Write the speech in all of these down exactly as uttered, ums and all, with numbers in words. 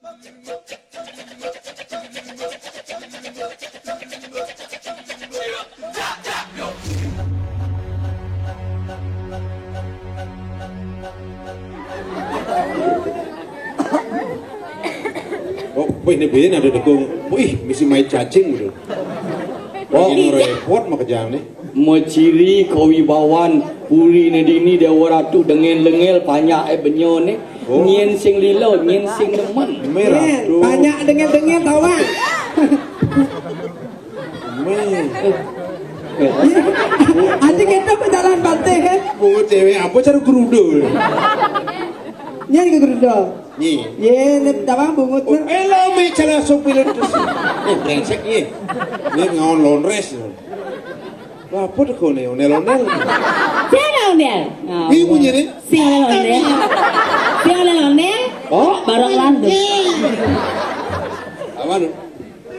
Oh, wih, ini ben ada dekung. Wih, misi mai cacing gitu. Oh, ini repot mah kejang nih. Maciri kawibawan puri ne dini Dewa Ratu dengel-dengel panjak eh benyo ne. Oh. Nyen sing lilo, nyen sing demen. Merah tuh. Panjak dengel-dengel tawa. Meh. Aji kita pejalan banteh kan? Bungut cewek apa cara gerudo? Nyen ke gerudo. Ni. Ye, ne tawang bungut. Oh, elo me cara sopir terus. Eh, brengsek ye. Ni ngaon lonres. Lah, apa tuh kau ni? Onel-onel. Siapa onel? Ini punya ni. Si onel-onel. Si onel-onel. Oh, barang landu. Apa tu?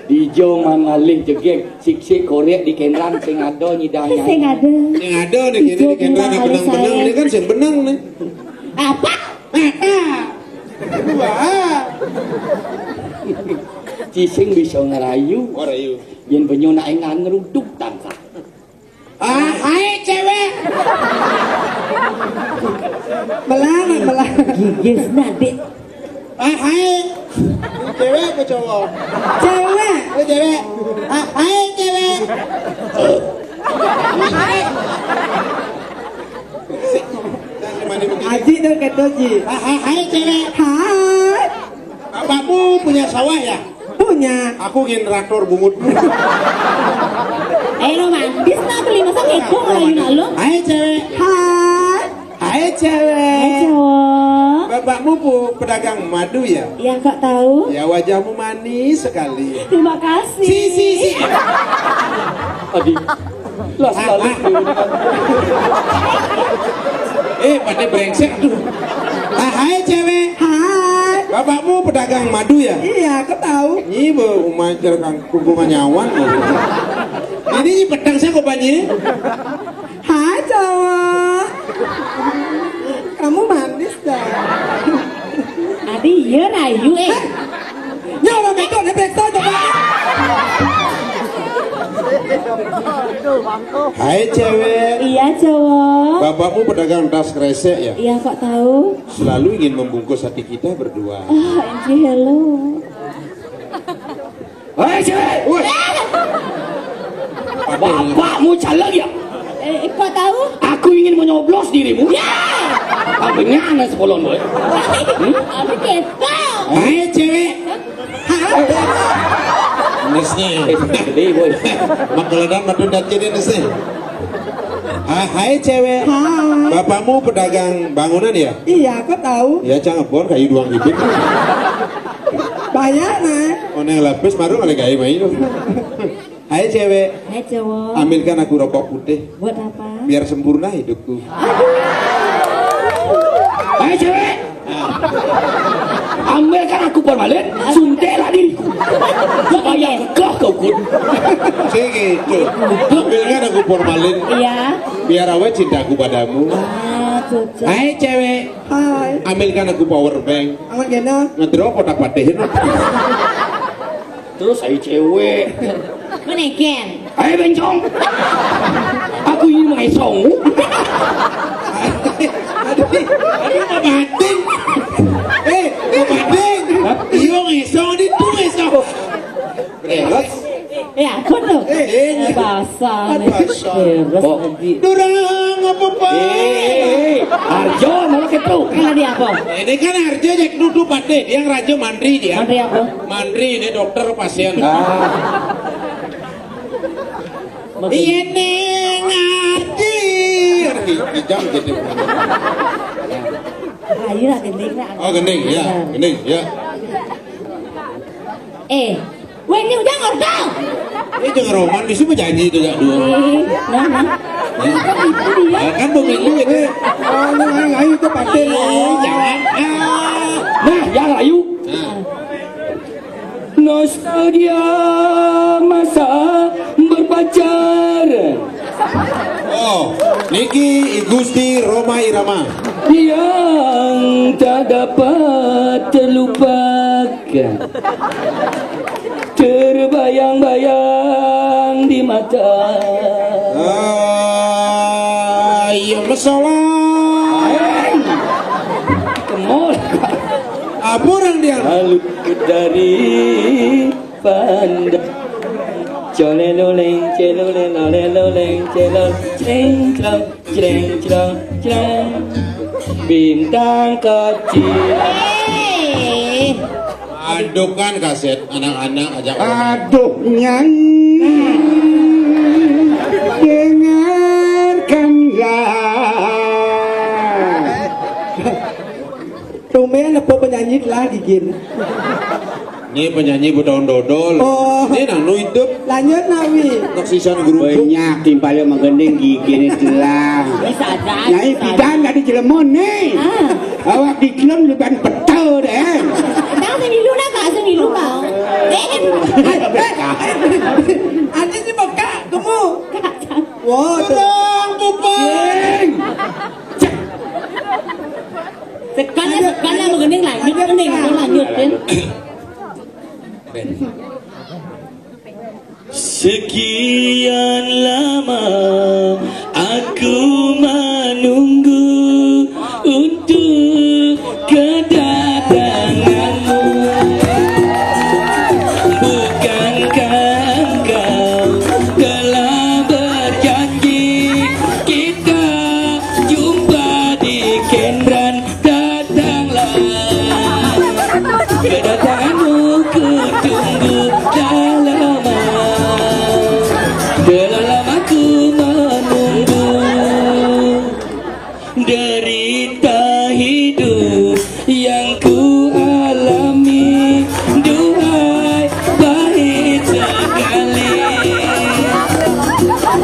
Dijo mangalih jegeg, siksik korek di kendran sing ada nyidang nyanyi. Sing ada. Sing ada di kene di kendran yang benang-benang ni kan sing benang ni. Apa? Wah. Cising bisa ngerayu. Ngerayu. Yen benyo nak engan ngeruduk tangkah. Ah, hai cewek. Belang, belang. Gigis nadik. Ah, hai. Cewek apa cowok? Cewek. Oh, cewek. Ah, hai cewek. Aji dong keto ji. Ah, hai, hai cewek. Hai. Bapakmu punya sawah ya? Punya. Aku generator bungut. Eh, romantis nah, kelima sama ekor kalau yuna lo. Hai cewek. Hai. Hai cewek. Hai cowok. Bapakmu pu pedagang madu ya? Ya, kok tahu? Ya, wajahmu manis sekali. Terima kasih. Si, si, si. Adi. Lah, selalu. Eh, pada brengsek tuh. Ah, hai cewek. Hai. Bapakmu pedagang madu ya? Iya, aku tahu. Ini be umancer kang hubungan nyawan. Ini pedang saya kok banyak. Hai cowok. Kamu manis dah. Adi, iya rayu eh. Nyawa betul, betul, coba. Hai cewek. Iya cowok. Bapakmu pedagang tas kresek ya? Iya, kok tahu? Selalu ingin membungkus hati kita berdua. Ah, N G hello. Hai cewek. Woi. Bapakmu caleg ya? Eh, kok tahu? Aku ingin menyoblos dirimu. Ya. Apa nyana sepolon boy? Apa keto? Hai cewek. Nesnya. Eh, gede boy. Makeledan madu dati ini nesnya. Ah, hai cewek. Hai. Bapakmu pedagang bangunan ya? Iya, kok tahu? Ya, cangebon kayu doang bibit. Bayar nah. Oh, neng lapis baru kali kayu main. Hai cewek. Hai cowok. Ambilkan aku rokok putih. Buat apa? Biar sempurna hidupku. Hai cewek. Ambilkan aku formalin, suntiklah diriku. Supaya kekeh kau kun. Sing gitu. Ambilkan aku formalin. Iya. Biar awet cintaku padamu. Ah, cocok. Hai cewek. Hai. Ambilkan aku power bank. Amat gena. Ngedrop kotak patihin. Terus hai cewek. Meneken. Hai bencong. Aku ingin mengesongmu. Aduh, aduh, Pak Bating. Eh, Pak Bating. Hah? Iyo ngesong, ini tuh ngesong. Beres. Ya, apa tuh? Eh, eh, eh, basah nih. Basah. Beres. Kok lagi. Durang apa, Pak? Eh, eh, eh. Arjo, malah ketu. Kalau dia apa? Ini kan Arjo cek duduk pate, dia ngerajo mandri dia. Mandri apa? Mandri ini dokter pasien. Ah. Iya nih ngaji. Pinjam gitu. Ayo lah gending lah. Oh, gending ya, gending ya. Eh, weh ini udah ngordol. Ini jangan roman, bisa janji itu ya dua. Eh, nah, nah. Ya. Apa gitu dia? Ya, kan pemilu itu. Oh, ini ayo, ayo itu pakai. Eh, jangan. Ah. Nah, yang ayu. Nah. Nostalgia masa berpacaran. Oh, niki I Gusti Rhoma Irama. Yang tak dapat terlupakan. Terbayang-bayang di mata. Ah, iya, masalah. Kemol. Apa orang dia? Lalu dari pandang. Coleloleng, celoleng, loleloleng, celol, cengcrong, cengcrong, ceng. Bintang kecil. Aduh, kan kaset anak-anak ajak. Aduh, Nyai, dengarkanlah. Tumben apa penyanyi lah gigin. Ini penyanyi betaun dodol. Oh. Ini nanu hidup. Lanjut, Nawi. Nak sisan guru. Banyak timpalnya menggending gigine telah. Bisa aja. Nyai bisa aja. Bidan tadi jelemon nih. Ah. Awak diklem leban petel deh. Tahu sendiri lu nak, tahu sendiri lu, Bang. Eh, eh, eh, eh. Ada si Mekah, kamu. Wah, orang Kupang. Sekarang, sekarang menggending lanjut, mending lanjut, kan? Sekian lama aku menunggu untuk kedatanganmu. Bukankah engkau telah berjanji kita jumpa di Kendran? Datanglah, kedatanganmu ku tunggu dah lama. Telah lama ku menunggu. Derita hidup yang ku alami, duhai, pahit sekali.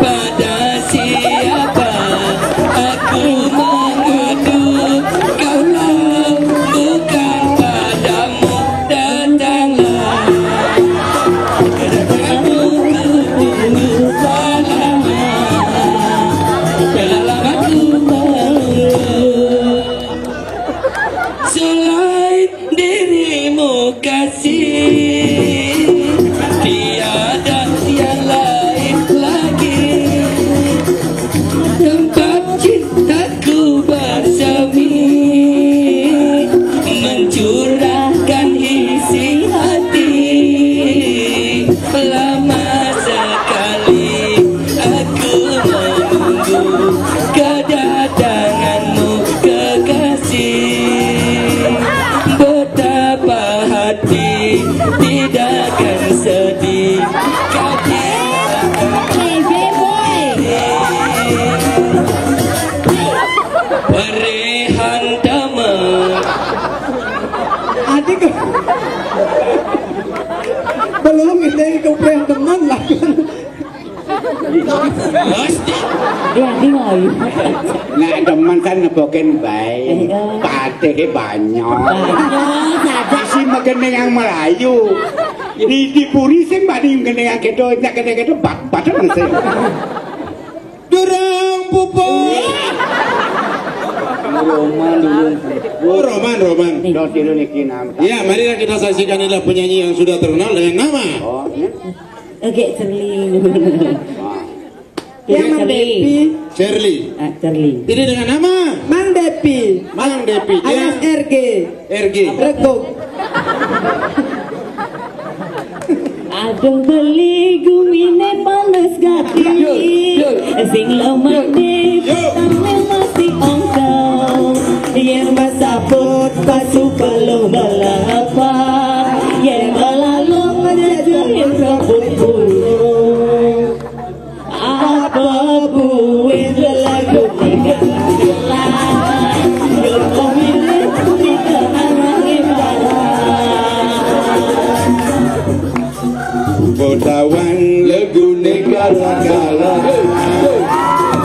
Pada siapa aku mengadu, kalau bukan padamu? Datanglah, kedatanganmu ku tunggu dah lama. Telah lama ku menunggu. Selain dirimu, kasih, tiada yang lain lagi. Tempat cintaku bersemi, mencurahkan isi hati. Lama sekali aku menunggu kedatanganmu, kekasih. Betapa hati tidak akan sedih. Playboy. Perehan teman. Adik. Belum ini keprehan teman lah. Dia, dia mau. Nah, teman kan ngepokin baik. Iya. Patihnya banyak. Banyak saja. Isi megending yang Melayu. Di, di puri sih, Mbak, di megending yang gitu, nyak gitu, gitu, bat, bat, sih. Durang pupuk. Roman, Roman. Oh, Roman, Roman. Nih. Dong, tiru niki nama. Ya, marilah kita saksikan, inilah penyanyi yang sudah terkenal dengan nama. Oh, ya. Oke, Cerli. Wah. Ya, Mang Cerli. Depi. Shirley. Ah, Cerli. Ini dengan nama? Mang Depi. Mang Depi. Alias, ya. R G. R G. Reguk. Aduh, beli gumine panas gati. Yo, yo. Sing lemah, yo, di yo, petangnya masih ongkau. Yen masaput pasu peluh belapa. Yen melalung jajahin rambut burung. Apa buin lelaku tinggal? Yo pemilih kita anaknya para. Botawan legune gala-gala.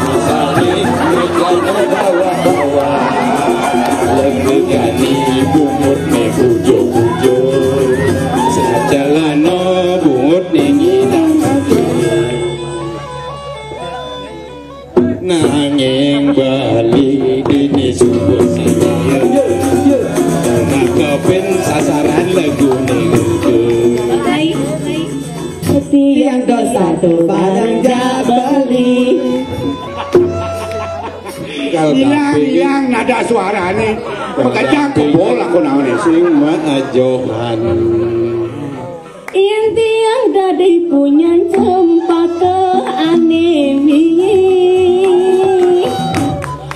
Sari negara bawah-bawah. Legu gani bungutne bujo-bujo. Satu barang jak beli. Hilang, hilang nada suarane. Makanya kebol aku naon sing mak ajohan. Inti yang dadi punyan cempaka anemi.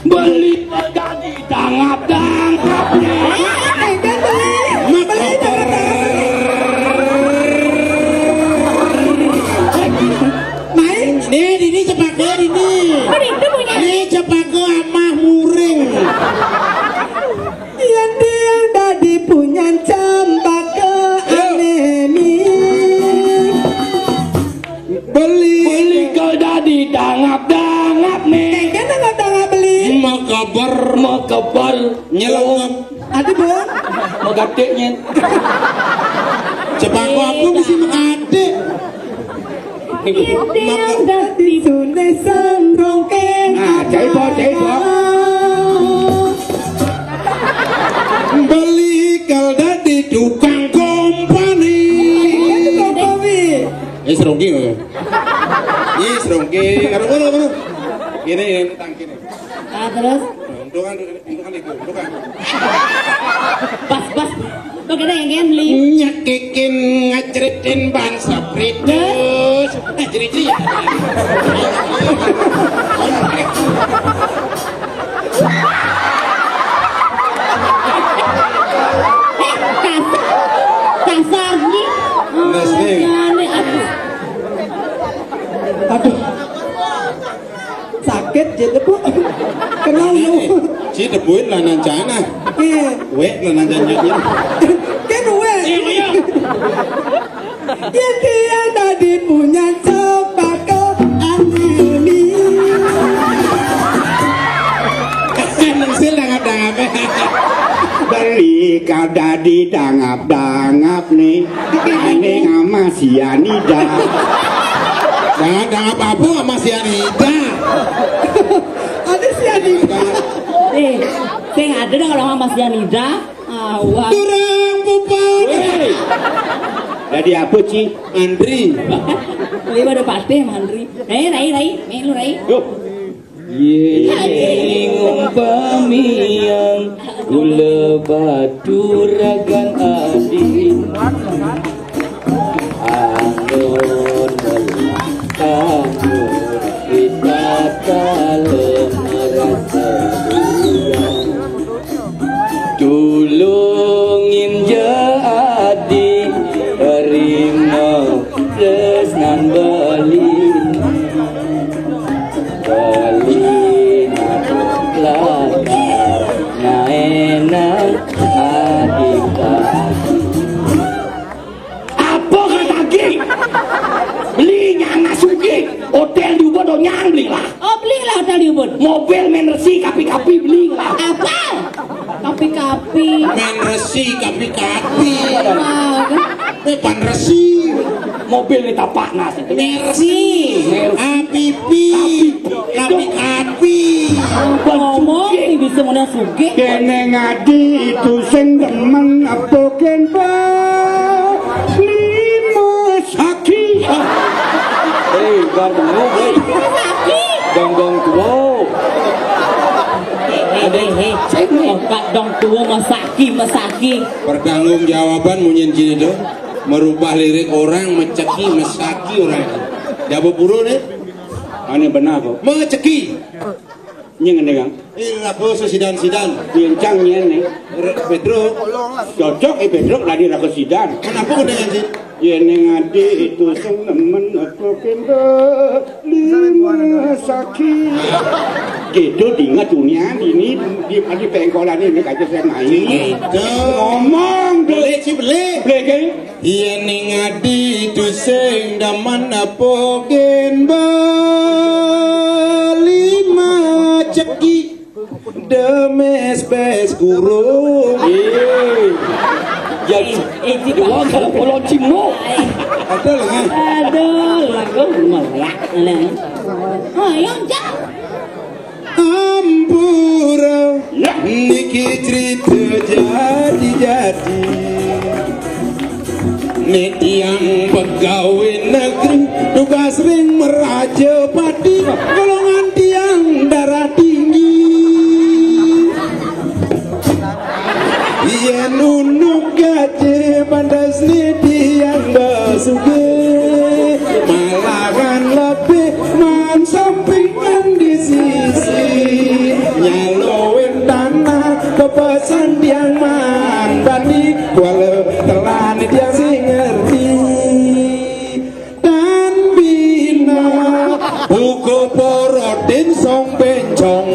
Beli dadi tangap-tangap. Beli tangap-tangap. Main. Nih, ini cepaka ini. Ini cepaka amah muring. Yang dia dadi punyan cempaka anemi. Beli. Beli kau dadi tangap-tangap nih. Kan tangap-tangap beli. Mekeber. Mekeber. Nyelengep. Ada, Bang? Megatik nyen. Cepako aku mesti megatik. Yang dadi sune sandrongkeng. Nah, cai po, cai po. Beli kal dadi tukang kompani. Tukang kompani. Eh, serongki. Eh, serongki. Karo ngono, ngono. Gini, gini, tangkini. Ah, terus? Untungan, untungan itu, untungan. Pas, pas. Kok kita yang kan, Li? Nyekikin ngeceritin ban sapritus. Eh, jadi, jadi. Eh, kasar. Kasar, Li. Aduh. Sakit jadi, Bu. Kenal lu. Si debuin lah nancana. Iya. Wek lah nancana. Kan wek. Iya, iya. Yang dia tadi punya cepaka anemi. Kan mengsil dangap-dangap. Beli kau dadi dangap-dangap nih. Ane sama si Anida. Dangap-dangap apa sama si Anida? Ada si Anida. Eh, saya ada dong kalau sama si Anida. Awas. Kurang pupa. Hei. Jadi apa, Ci? Andri. Dia pada patih sama Andri. Eh, Rai, Rai. Nih lu, Rai. Yuk. Yéning umpamiang kula baturagan adi, anggon welas kanggo kita kalem rasa. Tulungin ja adi, rima tresnan beli. Beli ngadep lakar, naéna adi tadi. Apa katagi? Beli nyang sugih, hotel di Ubud, oh, nyang beli lah. Oh, beli lah hotel di Ubud. Mobil men resi kapi-kapi beli lah. Apa? Kapi-kapi. Men resi kapi-kapi. Ah, kan? Eh, pan resi. Mobil ni tapak nas itu. Mersi. Mersi. Apipi. Apipi. Kapi-kapi. Ngomong sing bisa menang sugih. Kene ngadi itu sing demen apa ken, Pak? Lima saki. Hei, gandeng, hei. Saki. Gandeng tua. Hei, hei, hei. Sing dong tua masaki, masaki. Pertanggungjawaban munyin sini tuh. Merubah lirik orang, meceki, mesaki orang. Jawab puru nih. Ane benar kok. Meceki. Nyeng nih, Kang. Ini aku sesidan-sidan. Pincang nyene. Re-, Pedro. Cocok, eh, Pedro, lagi raga sidan. Kenapa udah nyanyi? Yene ngadi itu sing nemen apa kembe lima saki. Gitu dingat dunia ini di, di pengkolan ini kaca saya main. Gitu. Ngomong, beli, beli, beli, kan? Yene ngadi itu sing demen apa kembe lima ceki. Demes pes kurung. Ih. Ya, eh, eh, di bawah kalau polon cimno. Ada lah. Aduh, lagu meleak. Ayo, Cak. Ampura. Nah. Niki cerita jadi-jadi. Nek tiang pegawai negeri tugas Sering meraja pati golongan tiang darah tinggi. Yen unuk gaje pantes ni tiang besuge, malahan lebih man sampingan di sisi. Nyaloin tanah kepesan tiang man bani, kuala telan tiang sing ngerti. Dan bina buku porotin song bencong.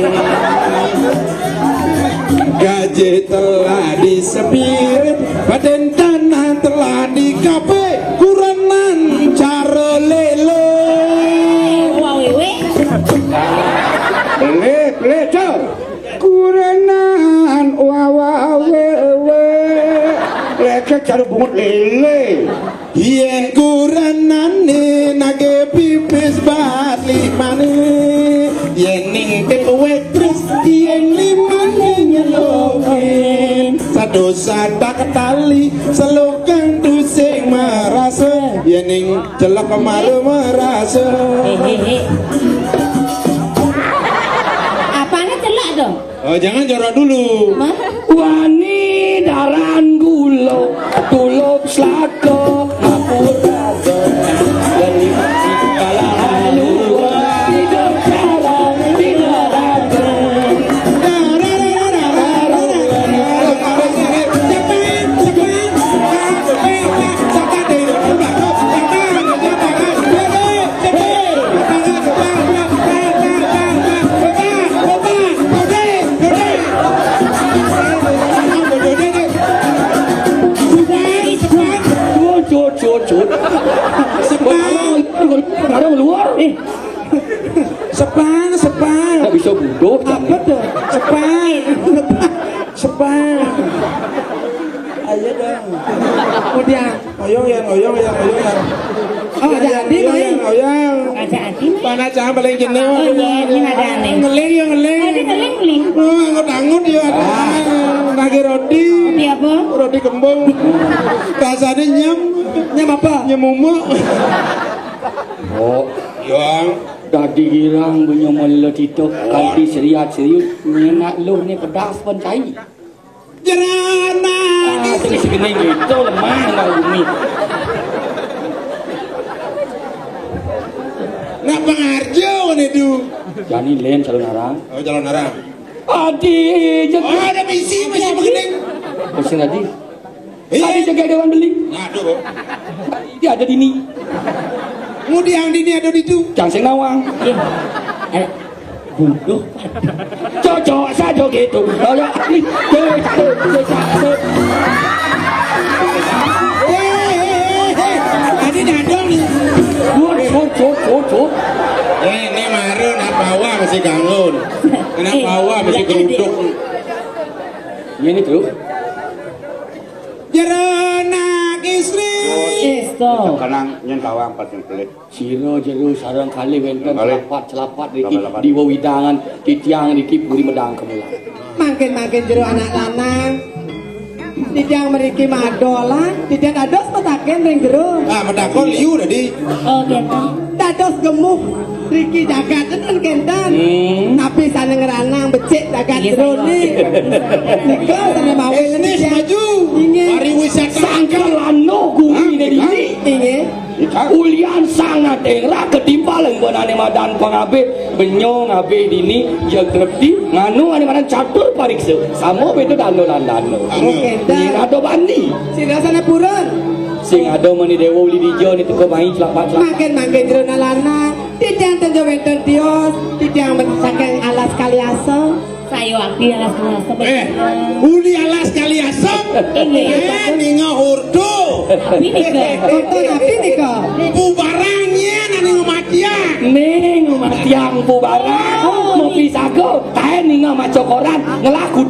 Gaji telah disepirit, badan tanah telah dikape, kurenan cara lelo. Wah, wewe. Beli, beli, cok. Kurenan wawa wewe. Lecet cara bungut lele. Yen kurenane nage pipis bat limane, yen ning pit wetris, yen limane nyelokin. Satu sadak tali, selukang tusing merasa, yen ning celek kemaru merasa. Hehehe. Apanya celek dong? Oh, jangan jorok dulu. Wani daran gulo, tulup slako, ngapur rasa. Dari kepala halu, hidup cara di neraka. Cut, cut, cut, cut. Sepang. Kalau luar. Eh. Sepang, sepang. Nggak bisa bodoh. Apa tuh? Sepang. Sepang. Ayo dong. Kemudian. Oyong ya, oyong ya, oyong ya. Oh, jadi, Oyong ya, Mai. Oyong. Ada Adi, Mai. Mana cang paling jenuh? Oh, iya, ini ada aneh. Ngeling ya, ngeling. Oh, ini ngeling, ngeling. Oh, angut-angut ya, ada. Ah. Lagi roti. Roti apa? Roti kembung. Rasanya nyem. Nyem apa? Nyem mumuk. Oh, yang dadi girang punya mulut itu. Kanti seriat serius. Nyenak lu ni pedas pun cai. Jerana. Ah, sing segini gitu lemah nggak umi. Nak pengarjo nih tu. Jani len calon arang. Oh, calon arang. Adi, oh, ada misi masih begini. Masih tadi. Iya. Tadi jaga dewan beli. Nah, tuh. Dia ada dini. Mudiang dini ada di tu. Cang sing nawang. Eh, bodoh. Cocok saja gitu. Kalau ini, cocok, cocok. Eh, eh, eh, eh. Tadi dadong nih. Wah, cocok, cocok. Eh, ini maru nak bawa masih gangun. Kena bawa masih geruduk. Ini tuh. Jero nak istri. Esto. Kenang nyen tawang pas nyen pelit. Sira jero sareng kalih wenten. Kalih. Celapat-celapat riki. Celapat-celapat. Di wewidangan titiang riki puri medang kemulan. Mangkin-mangkin jero anak lanang. Titiang mriki madolan, titiang dados metaken ring jero. Ah, medakon liu tadi. Oh, gitu. Dados gemuh. Riki jagat enten kenten. Hmm. Tapi sane ngranang becik jagat jerone. Nika sane mawi. Bisnis maju. Inggih. Pariwisata. Sangkal lano gumi. Hah? Dadi. Inggih. Ulian sangat era ketimpal enggonane madan pangabih, benyo ngabih dini, ya ngerti, nganu ane madan catur pariksa. Sama beda dano lan dano. Anu. Oke, dan ado bandi. Sira sane purun. Sing ado mani dewa uli dija ni teko mai celapak-celapak. Makin-makin jero nalana. Titiang tenjo wenten tios, titiang saking alas Kaliasa. Sayo abdi alas Kaliasa. Eh, uli alas Kaliasa. Inggih. Eh, ninga hurdo. Napi nika? Hurdo napi nika? Bubarang yen ane ngamatiang. Ning ngamatiang bubarang. Oh, ngopi sago, kae ninga maca koran, ngelagut.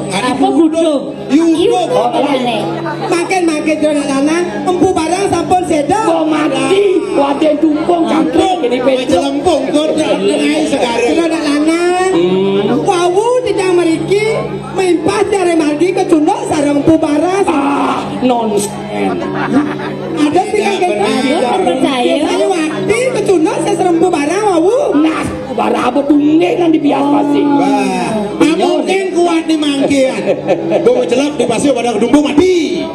Apa gudung? YouTube. Oh, makin-makin jero anak lanang, empu barang sampun seda. Kok mati, waden tumpung, cangkrik, ini pencet. Celempung, kok ngai segara. Jero anak lanang, hmm. Wawu titiang mriki, melimpah jare margi kecunduk sareng empu barang. Ah, nonsen. Ada sih kan kita. Percaya. Saya wakti. Rambut tunggeng nang di bias pasir. Wah, mungkin kuat nih mangkian. Gua ngecelok di pasir pada kedumbung mati.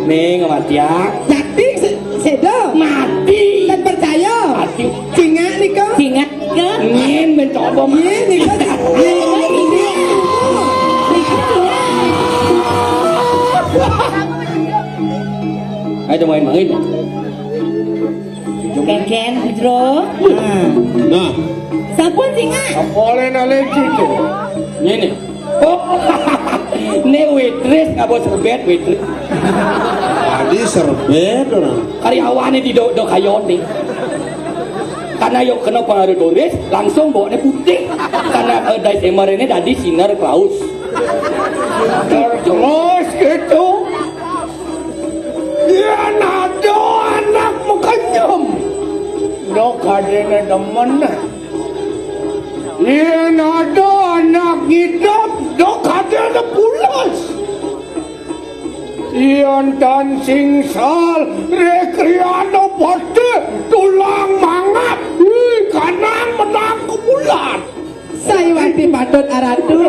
Nih, nggak mati ya. Jadi se-, sedo. Mati. Dan percaya. Mati. Cingak nih kok. Cingak ke? Nyen mencoba. Nyen nih kok. Ayo main-main. Keken, Bro. Nah. Sampun singa. Apa oleh naleci tuh? Ini. Oh. Ini waitress nggak bos serbet waitress. Tadi serbet orang. Karyawannya di do, do kayon nih. Karena yuk kena pengaruh turis, langsung bawanya putih. Karena eh, Desember ini tadi sinar klaus. Terus gitu. Yén ada anak makenyem, dok adéné demen. Yén ada anak ngidap, dok adéné pules. Yén tan singsal, rékriana paté, tulang mangap, ih, kanang menang kebulan. Saya wati patut aratu.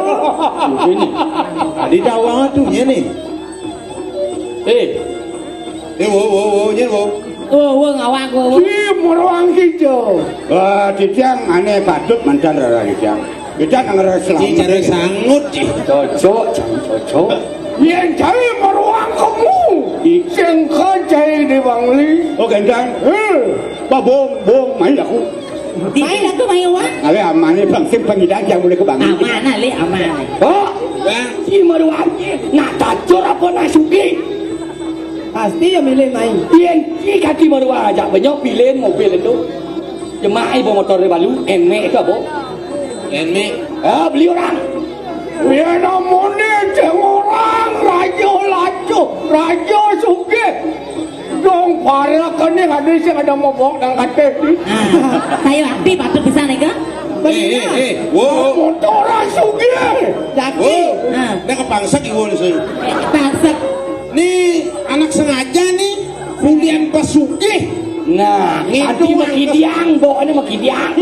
Ini. Tadi dawang tuh, ini. Eh. Eh, wo, wo, wo, ini, wo. Oh, wo, ngawak, wo, wo. Si Meruang Kijo. Wah, titiang aneh patut mantan rara titiang. Kita nang rara selamat. Ci cara sangut, ci. Cocok, cang cocok. Yén cai Meruang kemu. Sing ka cai di Bangli. Oh, gendang. Eh. Wah, bong, bong, main aku. Main aku, main, Wak. Awe amane bang sing pengidang yang mulai kebangun. Aman, Le, aman. Oh, Bang, si Marwan, nak tacur apa nak sugih? Pasti ya milih main. Yén si kaki Marwan ajak benyok pilihin mobil itu. Jemaah bawa motor baru, Nmax itu apa? Nmax. Ah, beli orang. Ya namanya ceng orang raja lacu, raja sugih. Dong para kene ada sing ada mabok nang kate. Ah, saya aktif patut bisa nih, Kak. Eh, eh, eh, wo, wo. Motor sugih. Yakin. Wo. Ah. Nek kepangsek iwo nih saya. Pangsek. Nih anak sengaja nih, pulian pas sugih. Nah, itu tadi makidiang, bawaannya makidiang.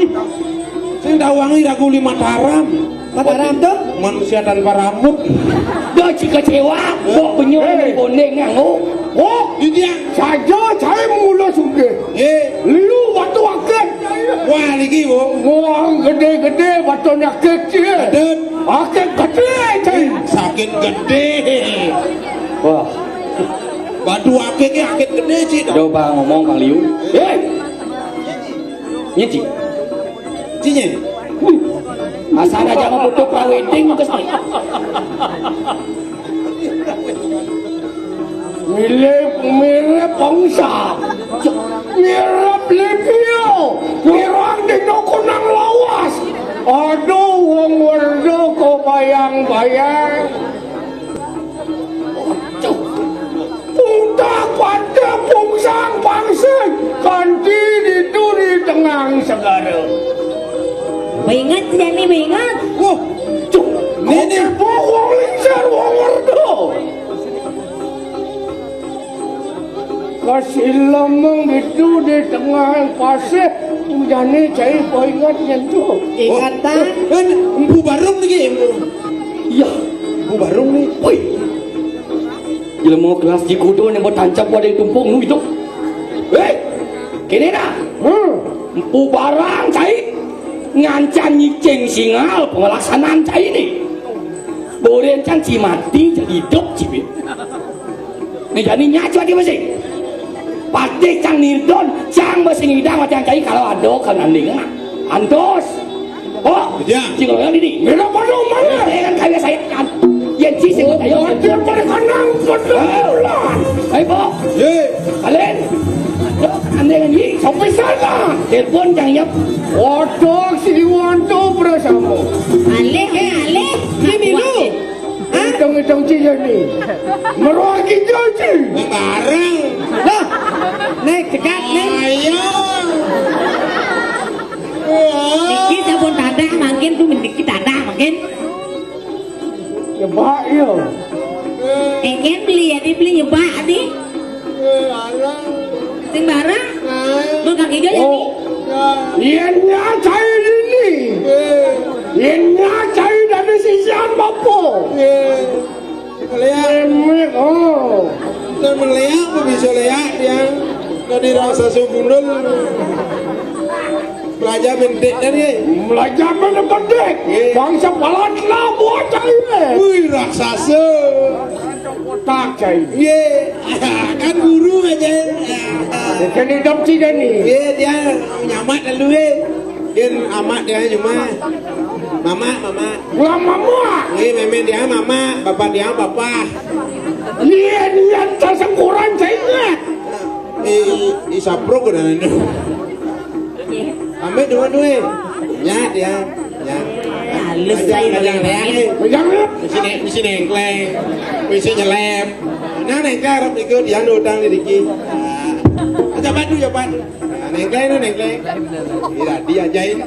Sing dawangi ragu lima taram. Mataram tuh? Manusia tanpa rambut. Dah, si kecewa, kok benyol. Hei. Bondeng nganggo. Oh, ini dia. Saja saya mula sugih. Eh. Liu batu akeh. Wah, niki, wo. Wah, gede-gede batu nyakit, cie. Aduh. Akeh gede, cai. Sakit gede. Wah. Batu akeh ki akeh gede, ci. Coba ngomong, Kang Liu. Eh. Nyeci. Cinye. Asal aja mau foto prawedding ke sini. Mirip, mirip bangsa. Mirip Livio. Mirang di kunang lawas. Aduh, wong werda kok bayang-bayang. Pungtak pantek pungsang pangsing kanti ditu di tengah segara. Beinget, Jani, beinget. Wah, cuk, ini wong lingsir, wong werda. Kasilameng itu di tengah pasir, Jani cai beinget nyentuh. Ingatan. Oh, eh, Empu Barung niki, Empu. Iya. Empu Barung nih. Woi. Jelema kelas di kudo nih mau tancap wadah tumpung nu itu. Hei, kene dah. Hmm. Empu Barang cai ngancan nyicing singal pengelaksanaan cai ini. Boren can ci mati, ci hidup, ci. Nih, jani nyacu ati masih. Patih cang nirdon, cang masih ngidang mati cai kalau ada kan anding. Antos. Oh, ya. Sing ngoyong ini. Mira padha umane. Dengan kaya saya kan. Yen ci sing kaya. Wajar perkenang betulan. Ayo, Bo. Ye. Kalian. Andeng ini. Sampai sana. Telepon cang yep. Waduh, si Wanto bersama. Alih, eh, alih. Ini lu. Hah? Hitung-hitung ci ya ni. Meruang kita ci. Bareng. Lah. Nek dekat nek. Ayo. Iki sampun tadah mangkin ku mendiki tadah mangkin. Ya, Pak, ya. Engken beli ya, dibeli nyebak nih. Sing barang. Mau kaki aja ya. Oh. Yen nyacai ini. Apa? Nggih. Léak. Remek, oh. Lah léak kok bisa léak, Diang? Dadi raksasa gundul. Belajar bentik kan, nggih? Belajar bentik. Nggih. Bangsa palat lah bocah ini. Wih, raksasa. Kotak, cai. Nggih. Kan guru aja. Jadi dong sih, Dani. Nggih, Diang nyamat lalu, nggih. Yen amak Diang cuma. Mamak, mamak. Lah, mamak. Nggih, mémé Diang mamak, bapak Diang bapak. Iya, iya, tasengkuran saya ingat. Eh, i, i sapruk udah itu. Ambil dua dua. Ya, Diang. Ya. Halus. Aja, saya aja, malah ya. Pegang ya. Mesti neng-, mesti nengkleng. Mesti nyelem. Nah, nengkleng arep niku Diang utang di Diki. Nah, aja bantu ya, Pak. Nah, nengkleng, nengkleng. Iya, diajain.